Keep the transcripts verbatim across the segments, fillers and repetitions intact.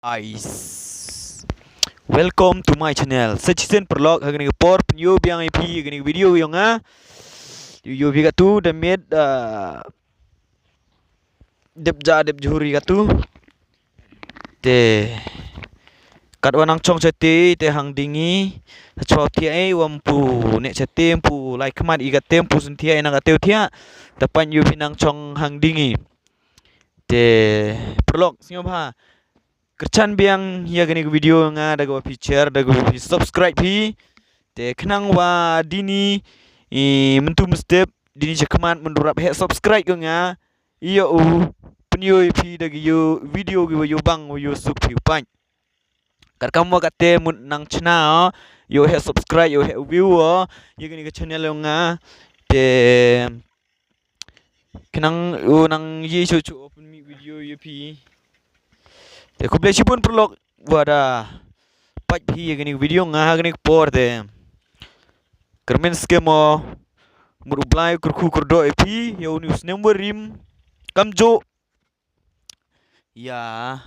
Guys, welcome to my channel. Sa shisien paralok, ha kane ka por pynïoh biang ïa phi ïa kane ka video jong nga. Ïoh ïa phi katto da miet, ah, dep ja dep jhur ïa katto. Te katwa nang chong shatei te hang dih ngi. Chwa thiah ei wa mpu ne shatei mpu lai khmat ïa katei mpu shen thiah ei nang katei thiah. Te pynïoh phi nang chong hang dih ngi. Te paralok sngewbha kyrchan biang ïa kane ka video nga da kaba phi share da kaba phi subscribe phi. Te khnang wa dini i mynta mynstep dini shakhmat mynta rap heh subscribe ko nga. Ïoh u pynïoh ïa phi da ki ïoh video ki wa ïoh bang wa ïoh suk phi u pait. Katkam wa kate mut nang chna ïoh heh subscribe ïoh heh view ïa kane ka channel jong nga. Te khnang u nang ïa shu shu open mi video ïa phi. Te khublei shibun paralok wa da pait phi ïa kane ka video nga ha kane ka por te. Kyrmen skhem o mut u Blai kyrkhu kyrdoh ïa phi ïa une u snem wa rim. Kam ju ïa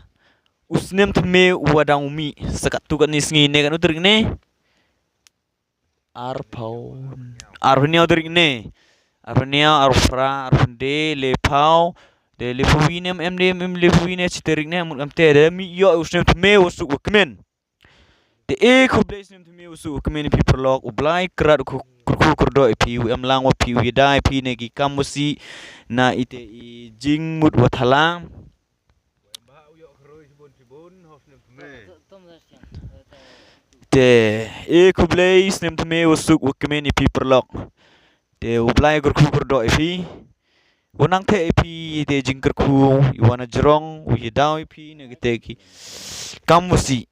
u snem thymme u wa dang u mih sa katto katne sngi ne katno tarik ne. Arphew arphew hynñiew tarik ne. Arphew hynñiew, arphew phra, arphew khyndai, lephew. Te lephew wi ne em de em lephew wi ne shi tarik ne mut kam te de mih ïoh u snem thymme u suk u kmen. Te e khublei snem thymme u suk u kmen ïa phi paralok u Blai kyrkhu kyrdoh ïa phi u em lang wa phi u ïada ïa phi ne ki kam u sih na ite i jingmut wa thala. Te e khublei snem thymme u suk u kmen ïa phi paralok. Te u Blai kyrkhu kyrdoh ïa phi. U nang theh ïa phi te jingkyrkhu ïa wa na jrong u ïada ïa phi ne kite ki kam u sih.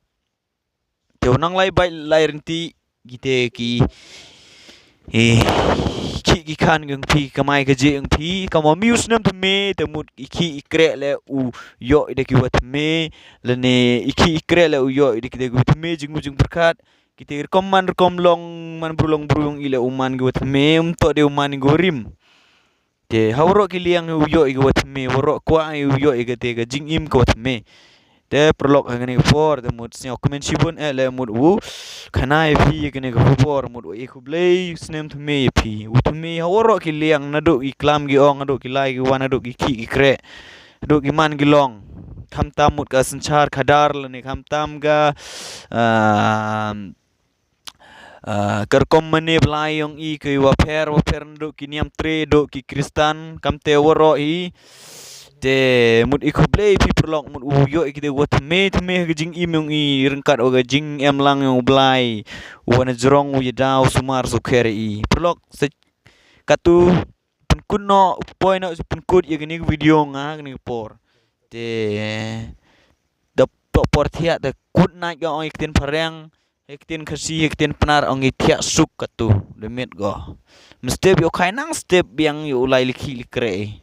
Te u nang lai bait lai rynti kite ki eh, ki ki khan jong phi kamai kajih jong phi kam u mih u snem thymme te mut i khih i kreh le u ïoh ïa ki wa thymme lane i khih i kreh le u ïoh ïa ki wa thymme jingmut jingpyrkhat kite rukom man rukom long man bru long bru jong i le u man ki wa thymme um toh de u man ki wa rim. Te ha waroh ki liang u ïoh ïa ki wa thymme waroh kwah u ïoh ïa kate ka jingim ka wa thymme. Te paralok ha kane ka por te mut sngewkmen shibun eh le mut u khana ïa phi ïa kane ka por mut u e khublei snem thymme ïa phi u thymme ha waroh ki liang naduh ki klam ki ong naduh ki lai ki wan naduh ki khih ki kreh naduh ki man ki long khamtam mut ka synshar khadar lane khamtam ka ah, Ah, ka rukom mane Blai jong i ki wa pher wa pher naduh ki niam tre duh ki Kristan kam te waroh i te mut i khublei phi paralok mut u ïoh i ki de wa thymme thymme ha ka jingim jong i ryngkat wa ka jingem lang jong u Blai wa na jrong u ïada u sumar sukher i paralok se katto pynkut noh poi noh pynkut ïa kane ka video nga ha kane ka por te da por thiah te kut nait ka ong i ktien phareng Hei ktien Khasi hei ktien Pnar ong i thiah suk katto da miet go. Mynstep ïoh khai nang step biang ïoh u lai likhi likreh.